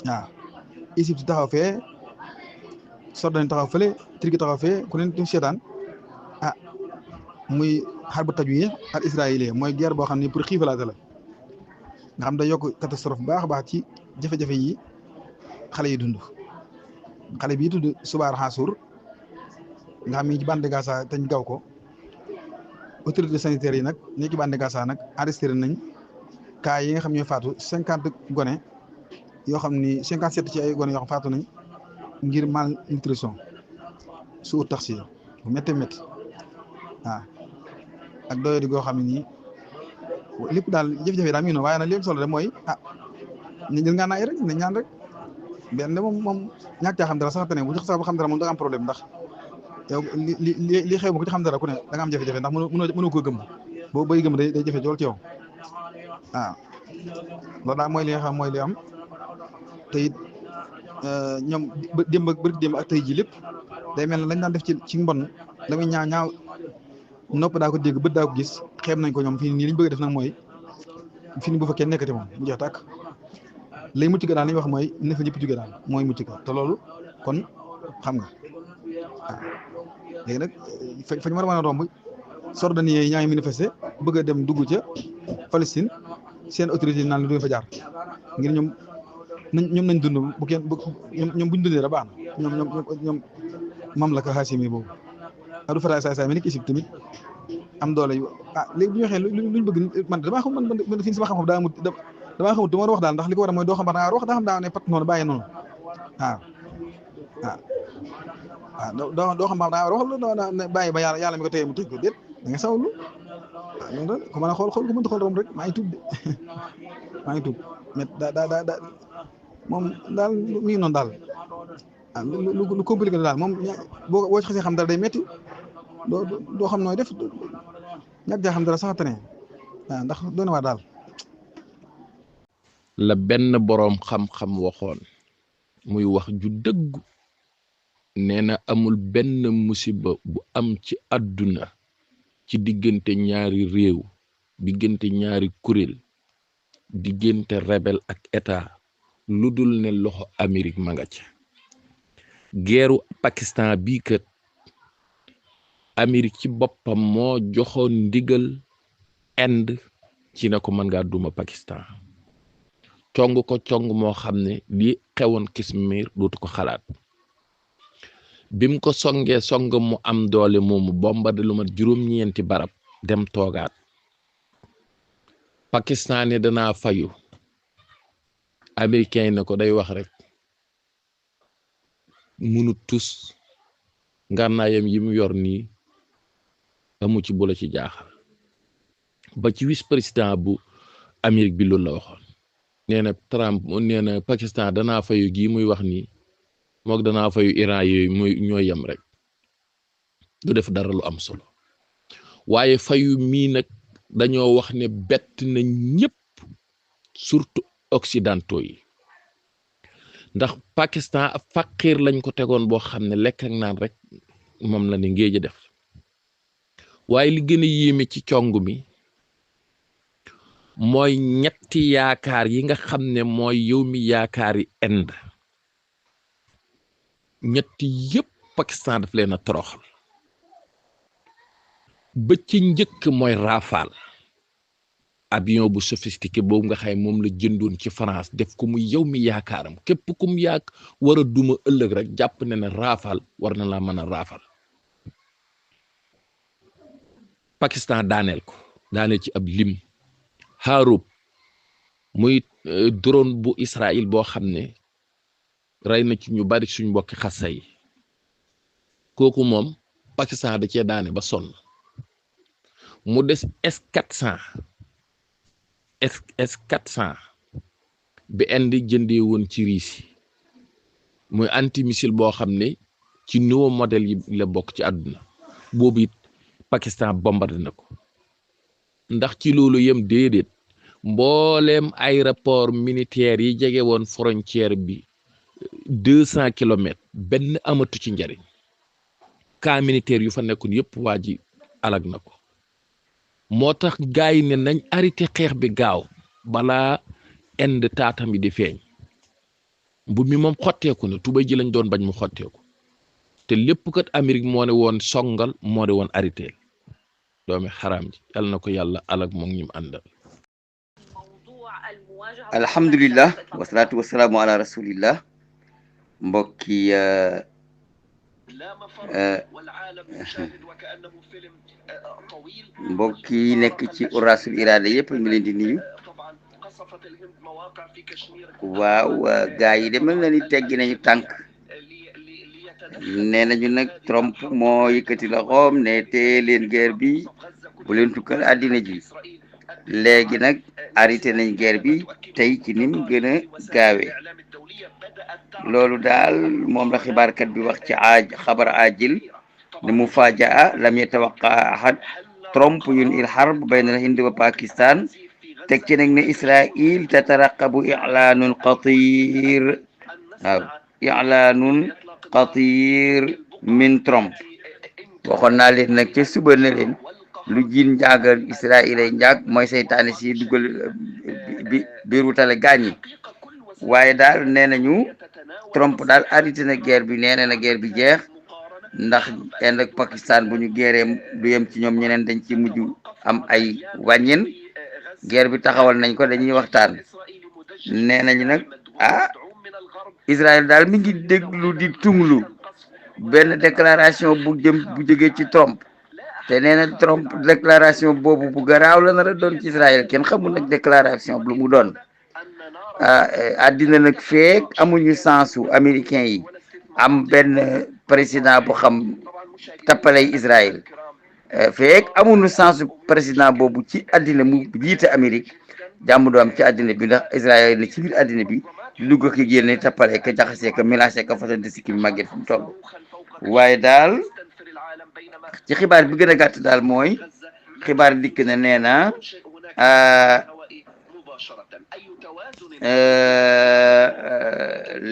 waaw Égypte taxaw fee Jordan taxaw fële Turquie taxaw fee ku leen seetaan muy xar bu taju yi ak israélien mooy guerre boo xam ne pour xiifalaate la nga xam day yokk catastrophe bu baax a baax ci jafe-jafe yi xale yi dund xale bii tudd Subaar Xaasuur nga xam ni ci bande Gaza te ñu gaw ko autorité sanitaire yi nag ñi ci bande Gaza nag arrêté nañ cas yi nga xam ñooy faatu 50 gone yoo xam ni 57 ci ay gone yoo xam faatu nañ ngir malnutrition su tax si bu méttee métti waaw ak doyadi goo xam ne nii lépp daal jafe-jafe daal mi ngi noonu waaye nag li solo rek mooy ñu jël nga naay rek ne ñaan rek benn moom ñàkk caa xam dara sax te ne bu sax ba xam dara moom da nga am problème ndax yow li xew ma ko ci xam dara ku ne da nga am jafe-jafe ndax mënoo koo gëm boo bay gëm day jafe jool ci yow waaw loolu daal mooy li nga xam mooy li am te it ñoom démb ak tey ji lépp day mel ne lañ daan def ci mbon la muy ñaaw nopp daa ko dégg bët daa ko gis xeeb nañ ko ñoom fii nii li ñu bëgg def nag mooy fii nii bu fa kenn nekkati moom mu jeex tàkk lay mucc ga daal li ñuy wax mooy ne fa ñëpp jóge daal mooy mucc ga te loolu kon xam nga waaw léegi nag fa ñu war a mën a romb Jordaniens yi ñaa ngi manifester bëgg a dem dugg ca Palestine seen autorité yi naan lu duñ fa jaar ngir ñoom nañ dund bu kenn ñoom buñ dundee rek baax na ñoom mamlaka Hashimi boobu Abdou Fattah saay mi nekk Égypte tamit am doole yu léegi bu ñu waxee luñ bëgg man damaa xam man fi sama xam-xam damaa xamut du ma wax daal ndax li ko war a mooy doo xam da wax daa xam daa ne pat noonu bàyyi noonu waaw doo xam daa war a wax la bàyyi ba yàlla mi ko téye mu tëj ko déet da nga sawlu waaw loolu rek ku mën a xool ku mënta xool romb rek maa ngi tuub de maa ngi tuub mais daa moom daal mi ngi noonu daal lu compliqué daal moom boo ci xasee xam dara day métti doo xam nooy def ñàkk jaa xam dara sax tane waaw ndax doon na waar daal. la benn boroom xam-xam waxoon muy wax ju dëggu nee na amul benn musiba bu am ci àdduna ci diggante ñaari réew diggante ñaari kuréel diggante rebelle ak état lu dul ne loxo Amérique ma nga ca geeru Pakistan bii kat Amérique ci boppam moo joxoon ndigal Inde ci na ko mën ngaa duma Pakistan cong ko cong moo xam ne li xewoon Kashmir dootu ko xalaat bim ko songee song mu am doole moomu bombardé lu mat juróom-ñeenti barab dem toogaat Pakistan ne danaa fayu américain ne ko day wax rek munut tus ngànnaayam yi mu yor nii amu ci bu la ci jaaxal ba ci vice président bu Amérique bi loolu la waxoon nee na Trump nee na Pakistan danaa fayu gii muy wax nii mook danaa fayu Iran yooyu muy ñoo yem rek du def dara lu am solo waaye fayu mii nag dañoo wax ne bett na ñëpp surtout occidentaux yi ndax Pakistan ab faqiir lañ ko tegoon boo xam ne lekk ak naan rek moom la ne ngéej a def waaye li gën a yéeme ci cong mi mooy ñetti yaakaar yi nga xam ne mooy yow mi yaakaari Inde ñetti yëpp Pakistan daf leen a toroxal ba ci njëkk mooy Rafale avion bu sophistiqué boobu nga xam moom la jëndoon ci France def ko mu yow mi yaakaaram képp ku mu yaak war a duma ëllëg rek jàpp ne ne Rafale war na laa mën a raafal Pakistan daaneel ko daaneel ci ab lim Harub muy drone bu Israël boo xam ne rey na ci ñu bari suñ mbokki xassa yi kooku moom Pakistan da cee daane ba sonn mu des S-400 S-400 bi Inde jëndee woon ci Russie muy antimissile boo xam ne ci nouveau modèle yi la bokk ci àdduna boobu it Pakistan bombardé na ko ndax ci loolu yem déedéet mbooleem aéroport militaire yi jege woon frontière bi 200 kilomètres benn amatu ci njariñ camp militaire yu fa nekkoon yëpp waa ji alag na ko moo tax gars yi ne nañ arrêté xeex bi gaaw balaa Inde taatam yi di feeñ bu mi moom xotteeku na tubay ji lañ doon bañ mu xotteeku te lépp kat Amérique moo ne woon songal moo ne woon arrêté doomi xaraam ji yàlla na ko yàlla alag moom ñim àndal alhamdulillah wasalaatu wasalaamu ala rasulillah mbokki mbokk yi nekk ci Uras-ul Irada yëpp ngi leen di nuyu waaw gaa yi de mel na ni teggi nañu tànk nee nañu nag Trump moo yëkkati loxoom ne tee leen guerre bi bu leen tukkal àddina ji léegi nag arrêté nañ guerre bi tey ci nim gën a gaawee loolu daal moom la xibaarkat bi wax ci xabar ajil ne mufajaa lam yatawaqa ahad Trump yun'il harb bayna al-Hind wa Pakistan teg ci nag ne Israël tataraqabu i'laanun xatir waaw i'laanun xatir min Trump waxoon naa leen nag ca suba ne leen lu jiin njaagal Israël ay njaag mooy seytaane si dugal biiru tale gaañ yi waaye daal nee nañu Trump daal arrêté na guerre bi nee na guerre bi jeex ndax Inde ak Pakistan bu ñu guerree du yem ci ñoom ñeneen dañ ci mujj am ay wàññin guerre bi taxawal nañ ko dañuy waxtaan nee nañu nag Israël daal mi ngi déglu di tunglu benn déclaration bu jógee ci Trump te nee na Trump déclaration boobu bu garaaw la nar a doon ci Israël kenn xamul nag déclaration lu mu doon àddina nag feek amuñu sensu américain yi am benn président bu xam tappalay Israël feek amuñu sensu président boobu ci àddina mu jiite Amérique jàmm du am ci àddina bi ndax Israël ne ci biir àddina bi lu ko ki génne tappale ka jaxasee ka mélangé ka fasante sikki bi màgget fu mu toll waaye daal ci xibaar bi gën a gàtt daal mooy xibaar dikk na nee na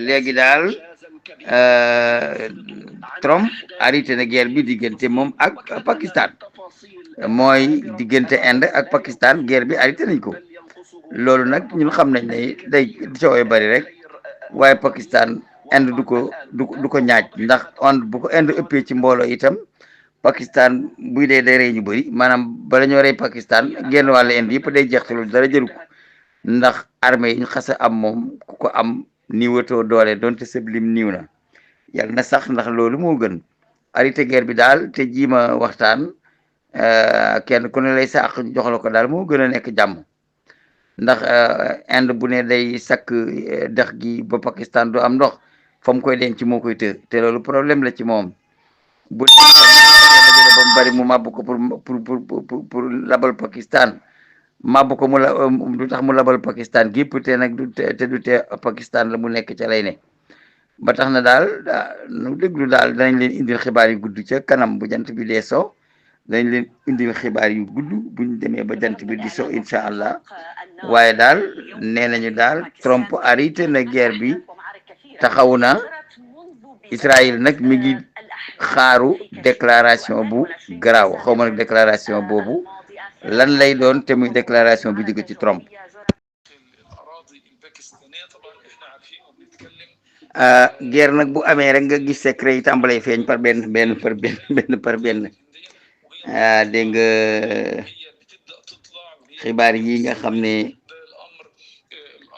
léegi daal Trump arrêté na guerre bi diggante moom ak Pakistan mooy diggante Inde ak Pakistan guerre bi arrêté nañ ko loolu nag ñun xam nañ ne day coowee bari rek waaye Pakistan Inde du ko ñaaj ndax bu ko Inde ëppee ci mbooloo itam Pakistan buy dee day rey ñu bëri maanaam bala ñoo rey Pakistan genn wàllu Inde yëpp day jeex te loolu dara jëru ko ndax armée yi ñu xas a am moom ku ko am niiwatoo doole donte sëb lim niiw na yàlla na sax ndax loolu moo gën arrêté guerre bi daal te jiima waxtaan kenn ku ne lay sàq jox la ko daal moo gën a nekk jàmm ndax Inde bu ne day sakk dex gi ba Pakistan du am ndox fa mu koy denc moo koy te loolu problème la ci moom bu dajale ba mu bari mu màbb ko pour labal Pakistan màbb ko du tax mu labal Pakistan gépp te nag du te Pakistan la mu nekk ca lay ne ba tax na daal nu déglu daal danañ leen indil xibaar yu gudd ca kanam bu jant bi dee so dañ leen indil xibaar yu gudd buñ demee ba jant bi di so incha allah waaye daal nee nañu daal Trump arrêté na guerre bi taxaw na Israël nag mi ngi xaaru déclaration bu garaaw xaw ma nag déclaration boobu lan lay doon te muy déclaration bi jóge ci Trump guerre nag bu amee rek nga gis secret yi tàmbalee feeñ par benn par benn dégg nga xibaar yi nga xam ne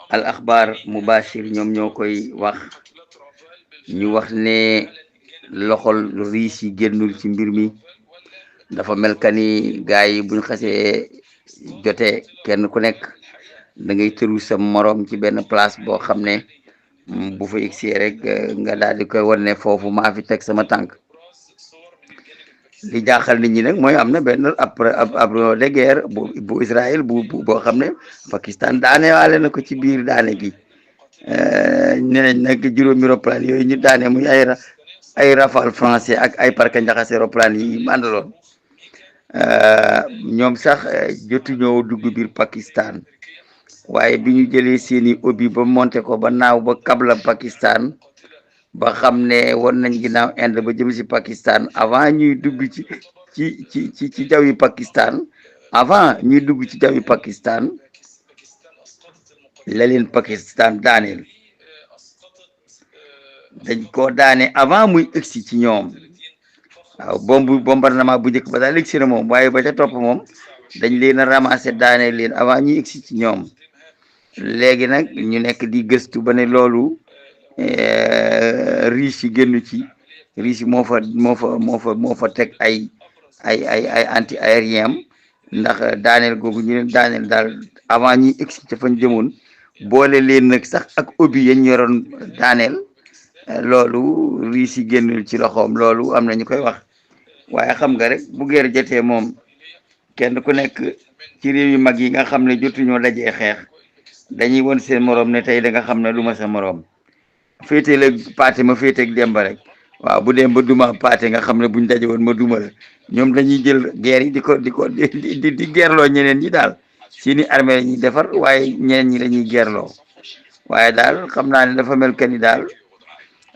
al axbaar mubashir ñoom ñoo koy wax ñu wax ne loxol riis yi génnul ci mbir mi dafa mel ka ni gars yi buñ xasee jotee kenn ku nekk da ngay tëru sa moroom ci benn place boo xam ne bu fa egsee rek nga daal di koy wan ne foofu maa fi teg sama tànk li jaaxal nit ñi nag mooy am na benn ab de guerre bu Israël boo xam ne Pakistan daane waale na ko ci biir daane gi nee nañ nag juróomi roplaan yooyu ñu daane muy ay rafale français ak ay parka njaxase roplaan yi àndaloon ñoom sax jotuñoo dugg biir Pakistan waaye bi ñu jëlee seeni obi ba monté ko ba naaw ba kabla Pakistan ba xam ne won nañ ginnaaw Inde ba jëm si Pakistan avant ñuy dugg ci jawwi Pakistan avant ñuy dugg ci jawwi Pakistan la leen Pakistan daaneel dañ ko daane avant muy egsi ci ñoom waaw bombardement bu njëkk ba daal egsi na moom waaye ba ca topp moom dañ leen a ramasser daaneel leen avant ñuy egsi ci ñoom léegi nag ñu nekk di gëstu ba ne loolu riche yi génn ci riche yi moo fa teg ay anti aérien ndax daaneel googu ñu leen daaneel daal avant ñuy egsi ca fañ jëmoon boole leen nag sax ak obi yañ yoroon daaneel loolu riche yi génnul ci loxoom loolu am na ñu koy wax waaye xam nga rek bu guerre jotee moom kenn ku nekk ci réew yu mag yi nga xam ne jotuñoo dajee xeex dañuy won seen moroom ne tey da nga xam ne du ma sa moroom féete la paate ma féete ak demba rek waaw bu dem ba duma paate nga xam ne buñ daje woon ma duma la ñoom dañuy jël guerre yi di gerloo ñeneen ñi daal seeni armée la ñuy defar waaye ñeneen ñi la ñuy gerloo waaye daal xam naa ne dafa mel que ni daal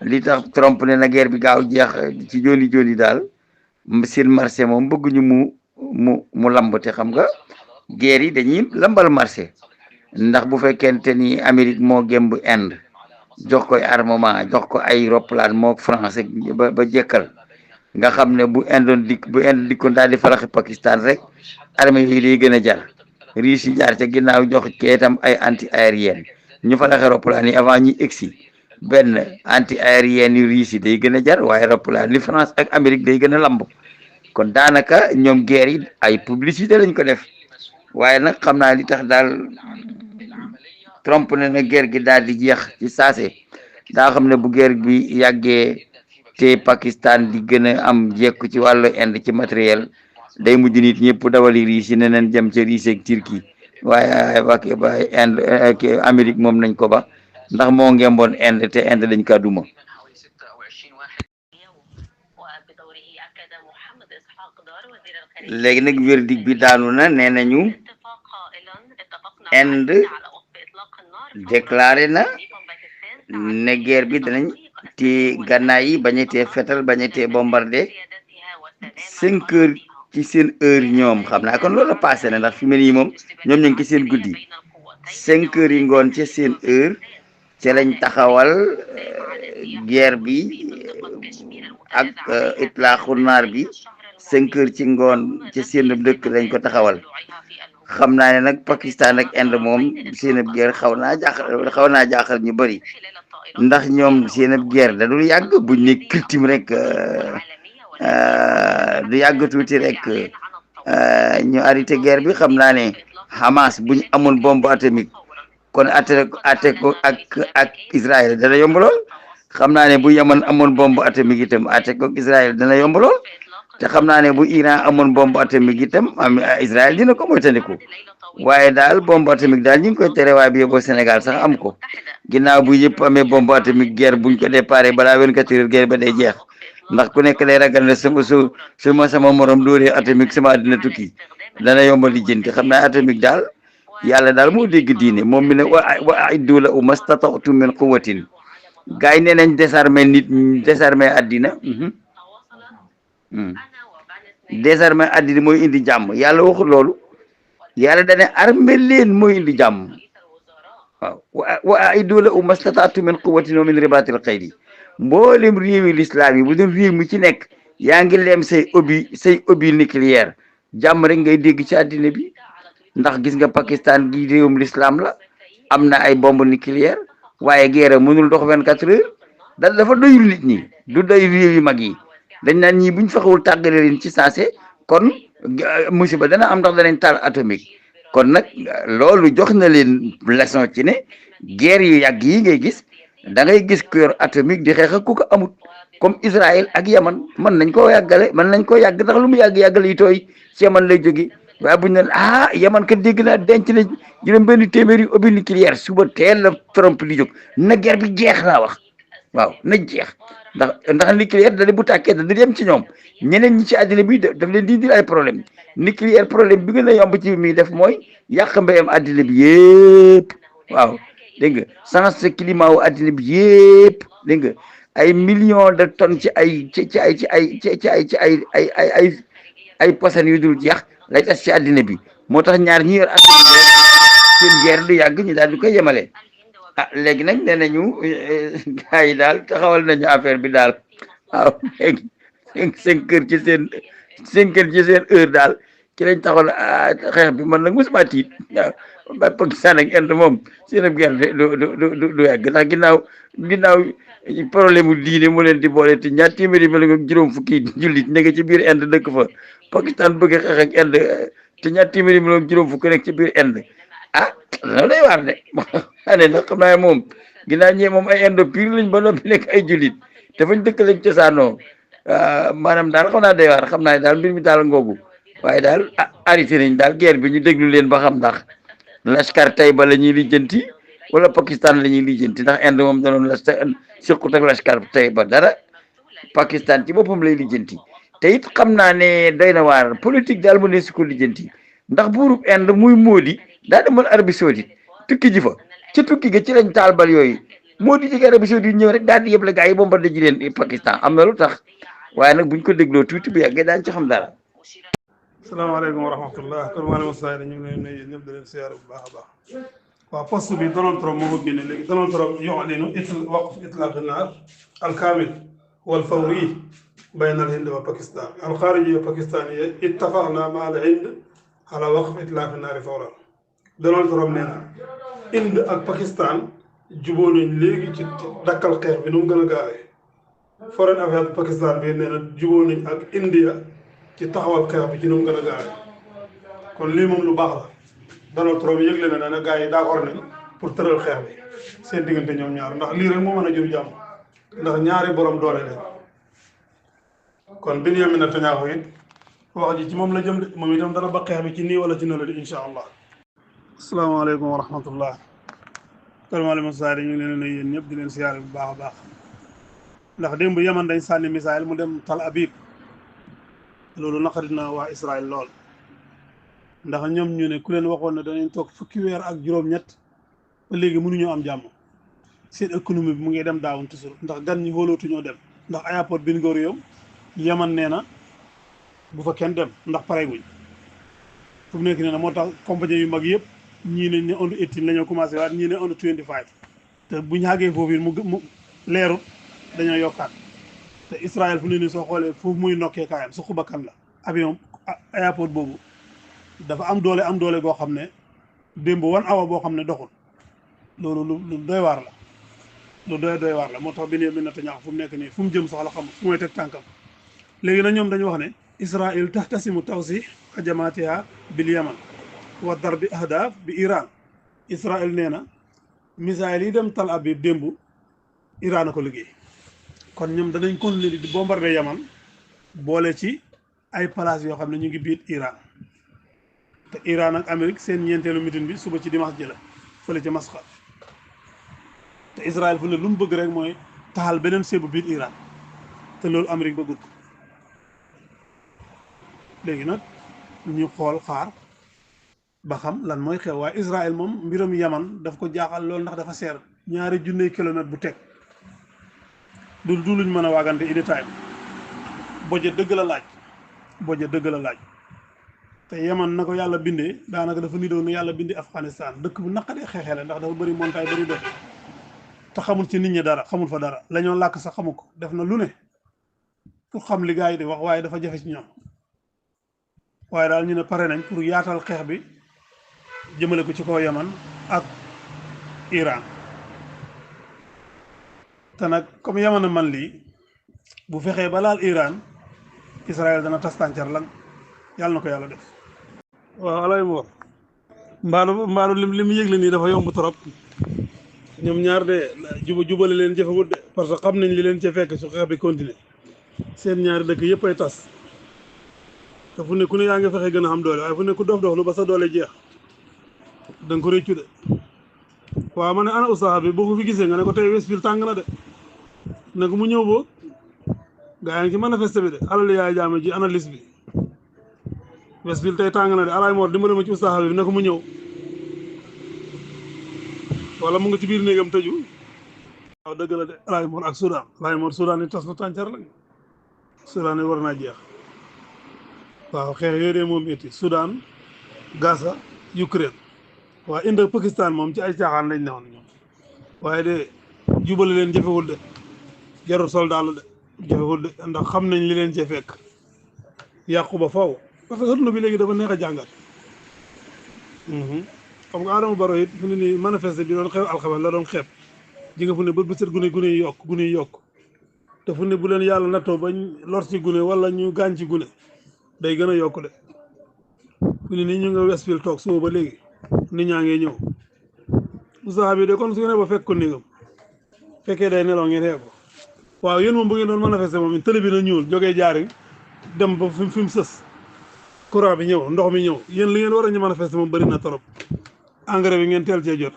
li tax Trump ne na guerre bi gaaw jeex ci joni daal seen marché moom bëgguñu mu lamb te xam nga guerre yi dañuy lambal marché ndax bu fekkente ni Amérique moo gemb Inde jox koy armement jox ko ay roplaan moo français ba jekkal nga xam ne bu Inde dikkoon daal di faraxi Pakistan rek armée yooyu day gën a jar riche yi jaar ca ginnaaw jox kee itam ay anti aérienne ñu faraxi roplaan yi avant ñuy egsi benn anti aérienne yu riche yi day gën a jar waaye roplaan li France ak Amérique day gën a lamb kon daanaka ñoom guerre yi ay publicité lañ ko def waaye nag xam naa li tax daal Trump ne na guerre gi daal di jeex ci saase daa xam ne bu guerre bi yàggee te Pakistan di gën a am jekku ci wàllu Inde ci matériel day mujj nit ñëpp dawali riis yi ne neen jëm ca riis ak Turquie waaye ba Inde Amérique moom nañ ko ba ndax moo ngemboon Inde te Inde dañ kaa duma léegi nag verdict bi daanu na nee nañu Inde déclaré na ne guerre bi danañ te gànnaay yi bañetee fetal bañetee bombardé 5 heures ci seen heure ñoom xam naa kon loolu passé na ndax fi mel nii moom ñoom ñu ngi ci seen guddi 5 heures yi ngoon ca seen heure ca lañ taxawal guerre bi ak itlaaxu naar bi 5 heures ci ngoon ca seen dëkk lañ ko taxawal xam naa ne nag Pakistan ak Inde moom seen guerre xaw naa jaaxal ñu bëri ndax ñoom seen ab guerre da dul yàgg buñ ne kiltim rek du yàgg tuuti rek ñu arrêté guerre bi xam naa ne Hamas buñ amoon bombe atomique kon atte ko ak Israël dana yomb lool xam naa ne bu Yaman amoon bombe atomique itam atte ko Israël dana yomb lool te xam naa ne bu Iran amoon bombe atomique itam Israël dina ko moytandiku waaye daal bombe atomique daal ñu ngi koy tere waaye bi yóbboo Sénégal sax am ko ginnaaw bu yëpp amee bombe atomique guerre buñ ko déparé balaa 24 heures guerre ba day jeex ndax ku nekk day ragal ne sama morom dóoree atomique sama àddina tukki dana yombal lijjanti xam naa atomique daal yàlla daal moo dégg diine moom mi ne wa aiddu lahu mastata'tum min quwwatin gars yi nee nañ désarmé àddina désarmé àddina mooy indi jàmm yàlla waxul loolu yàlla dane armé leen mooy indi jàmm waaw wa aiddu lahu mastata'tum min quwwatin wa min ribatil xayli mboolem réewi l'islam yi bu doon réew mi ci nekk yaa ngi leem say obus nucléaire jàmm rek ngay dégg ci àddina bi ndax gis nga Pakistan gi réewum l'islam la am na ay bombe nucléaire waaye guerre mënul dox 24 heures dafa doyul nit ñi du doy réew yu mag yi dañ naan ñii buñ fexewul tàggale leen ci saase kon musiba dana am ndax danañ taal atomique kon nag loolu jox na leen leçon ci ne guerre yu yàgg yi ngay gis da ngay gis ku yor atomique di xeex ak ku ko amut comme Israël ak Yaman mën nañ koo yàggale mën nañ koo yàgg ndax lu mu yàgg yi tooy ci Yaman lay jóge waaye buñ ne Yaman kat dégg naa denc na juróom benn téeméeri obus nucléaire suba teel la Trump di jóg na guerre bi jeex laa wax waaw na jeex ndax nucléaire da bu tàkkee da di dem ci ñoom ñeneen ñi ci àddina bi daf leen di indil ay problème nucléaire problème bi gën a yomb ci muy def mooy yàq mbéyam àddina bi yëpp waaw dégg nga changé climat wu àddina bi yëpp dégg nga ay millions de tonnes ci ay posan yu dul jeex lay tas ci àddina bi moo tax ñaar ñi yor atomique rek seen guerre du yàgg ñu daal di koy yemale léegi nag nee nañu gars yi daal taxawal nañu affaire bi daal waaw léegi 5 heures ci seen heure daal ci lañ taxawal xeex bi man nag mosuma tiit waaw ba Pakistan ak Inde moom seen guerre du yàgg ndax ginnaaw problème mu diine mu leen di boole te ñaar téeméeri million ak juróom fukki jullit nekk ci biir Inde dëkk fa Pakistan bëgg a xeex ak Inde te ñaar téeméeri million ak juróom fukki nekk ci biir Inde loolu day waar de ane nag xam naa moom ginnaaw ñee moom ay Indo pire lañ ba noppi nekk ay jullit te fañ dëkk lañ cosaanoo maanaam daal xam naa day waar xam naa daal mbir mi daal ngoogu waaye daal arrêté nañ daal guerre bi ñu déglu leen ba xam ndax Lashkar Tayba la ñuy lijjanti wala Pakistan la ñuy lijjanti ndax Inde moom danoon la siqut ak Lashkar Tayba dara Pakistan ci boppam lay lijjanti te it xam naa ne doy na waar politique daal mu ne si ko lijjanti ndax buurub Inde muy Modi daa demoon Arabie Saoudite tukki ji fa ci tukki ga ci lañ taal bal yooyu Modi jóge Arabie Saoudite ñëw rek daal di yëpp la gars yi bombardé ji leen Pakistan am na lu tax waaye nag buñ ko dégloo tuuti bu yàggee daañu ci xam dara. salaamaaleykum wa rahmatullah kon Malick Moussa ñu ngi leen nuyu ñëpp di leen siyaare bu baax a baax waaw poste bi Donald Trump moo ko génne léegi Donald Trump yu'linu waqf itlaaq an-naar al-kaamil wal fawri bayna al-Hind wa Pakistan al-xaarijiyya al-pakistaaniyya ittafaqna ma'a al-Hind ala waqf itlaaq an-naar fawran Donald Trump nee na Inde ak Pakistan jubóo nañ léegi ci dakkal xeex bi nu mu gën a gaawee foreign affaires bu Pakistan bi nee na jubóo nañ ak India ci taxawal xeex bi ci nu mu gën a gaawee kon lii moom lu baax la Donald Trump yëgle na ne gars yi d'accord nañ pour tëral xeex bi seen diggante ñoom ñaar ndax lii rek moo mën a jur jàmm ndax ñaari borom doole leen kon Benjamin Netanyahu it wax ji ci moom la jëm de moom itam dana ba xeex bi ci nii wala ci nële di incha allah. asalaamaaleykum wa rahmatullah kër Malick Moussa ñu ngi leen nuyu yéen ñëpp di leen siyaare bu baax a baax ndax démb Yaman dañ sànni misaayil mu dem Tel Aviv loolu naqari na waa Israël lool ndax ñoom ñu ne ku leen waxoon ne danañ toog fukki weer ak juróom-ñett ba léegi mënuñoo am jàmm seen économie bi mu ngi dem daawun toujours ndax gan ñi xoolootuñoo dem ndax aéroport Ben Gurion Yaman nee na bu fa kenn dem ndax pareeguñ fu mu nekk nee na moo tax compagnie yu mag yëpp ñii ne ne under 18 la ñoo commencé waat ñii ne under 25 te buñ àggee foofu mu leerut dañoo yokkaat te Israël fu ne nii soo xoolee foofu muy nokkee kaayam su xubakan la avion aéroport boobu dafa am doole goo xam ne démb 1 hour boo xam ne doxul loolu lu doy waar la lu doy waar la moo tax Benyamin Netanyahu fu mu nekk nii fu mu jëm soxla xamul fu muy teg tànkam léegi nag ñoom dañu wax ne Israël tahtasimu tawsih hajamatiha bil Yaman wa darbi ahdaf bi Iran. Israël nee na misaayil yi dem Tel Aviv démb Iran a ko liggéey kon ñoom danañ continuer di bombarder Yaman boole ci ay place yoo xam ne ñu ngi biir Iran te Iran ak Amérique seen ñeenteelu meeting bi suba ci dimanche ji la fële ci Masqat te Israël fu ne lu mu bëgg rek mooy taxal beneen sébu biir Iran te loolu Amérique bëggul ko léegi nag ñu xool xaar ba xam lan mooy xew waaye Israël moom mbiram Yaman daf ko jaaxal loolu ndax dafa seer 2,000 kilomètres bu teg du luñ mën a waagante i détail boje dëgg la laaj te Yaman na ko yàlla bindee daanaka dafa nidoo na yàlla bindi Afghanistan dëkk bu naqadee xeexee la ndax dafa bëri montagne bëri dox te xamul ci nit ñi dara xamul fa dara la ñoo làkk sax xamu ko def na lu ne pour xam li gars yi di wax waaye dafa jafe ci ñoom waaye daal ñu ne pare nañ pour yaatal xeex bi jëmale ko ci kaw Yaman ak Iran te nag comme Yaman a man lii bu fexee ba laal Iran Israël dana tas tàncar lan yàlla na ko yàlla def. waaw alay moor mbaadu li mu yëgle nii dafa yomb trop ñoom ñaar de jubale leen jëfewut de parce que xam nañ li leen ca fekk su xeex bi continuer seen ñaari dëkk yëpp ay tas te fu ne ku ne yaa ngi fexe gën a xam doole waaye fu ne ku dof lu ba sa doole jeex da nga ko réccu de waaw ma ne ana ustaas bi boo ko fi gisee nga ne ko tey Westfield tàng na de ne ko mu ñëw boo gaa yi ngi ci manifeste bi de alal yaay jaame ji analyse bi Westfield tey tàng na de alaay moor dimbali ma ci ustaas bi ne ko mu ñëw wala mu nga ci biir néegam tëju waaw dëgg la de alaay moor ak Soudan yi tas na tàncar la Soudan yi war naa jeex waaw xeex yooyu de moom itti Soudan Gaza Ukraine waaye Inde Pakistan moom ci ay caaxaan lañ newoon ñoom waaye de jubale leen jëfewul de jarul soldat la de jëfewul de ndax xam nañ li leen ci fekk yàqu ba faw parce que adduna bi léegi dafa neex a jàngat xam nga Adama Barrow it fu ne nii manifeste bi doon xew alxames la doon xeeb ji nga fu ne bët bu set gune yi yokk te fu ne bu leen yàlla nattoo bañ lor ci gune wala ñu gaañ ci gune day gën a yokk de fu ne nii ñu nga Westfield toog suba ba léegi nit ñaa ngi ñëw Moussa bi de kon su ngeen ba fekk ko néegam fekkee day nelaw ngeen xee ko waaw yéen moom bu ngeen doon manifester moom télé bi na ñuul jógee jaari dem ba fi mu sës courant bi ñëw ndox mi ñëw yéen li ngeen war a ñu manifester moom bëri na trop engrais bi ngeen teel cee jot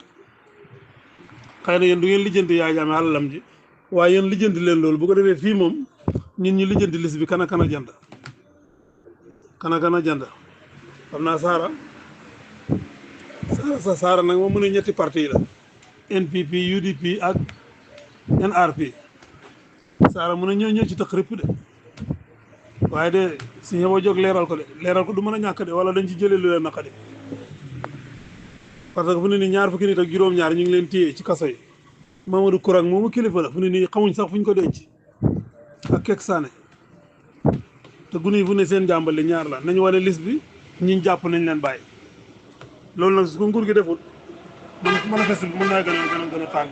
xëy na yéen du ngeen lijjanti yaay jaame àlalam ji waaye yéen lijjanti leen loolu bu ko defee fii moom ñun ñi lijjanti liste bi kana jënd xam naa Saara nag moom mu ne ñetti parti la NPP UDP ak NRP Saara mu ne ñoo ci tëq rëpp de waaye de si ñëwoo jóg leeral ko du mën a ñàkk de wala dañ ci jëlee lu leen naqadi parce que fu ne nii 2 fukki nit ak juróom-ñaar ñu ngi leen téye ci kaso yi Mamadou Kourang moomu kilifa la fu ne nii xamuñ sax fu ñu ko denc ak Kek Sané te gune yi fu ne seen jàmbale 2 la nañu wane liste bi ñiñ jàpp nañ leen bàyyi loolu nag su ko nguur gi deful man manifeste bi mën naa gën a tàng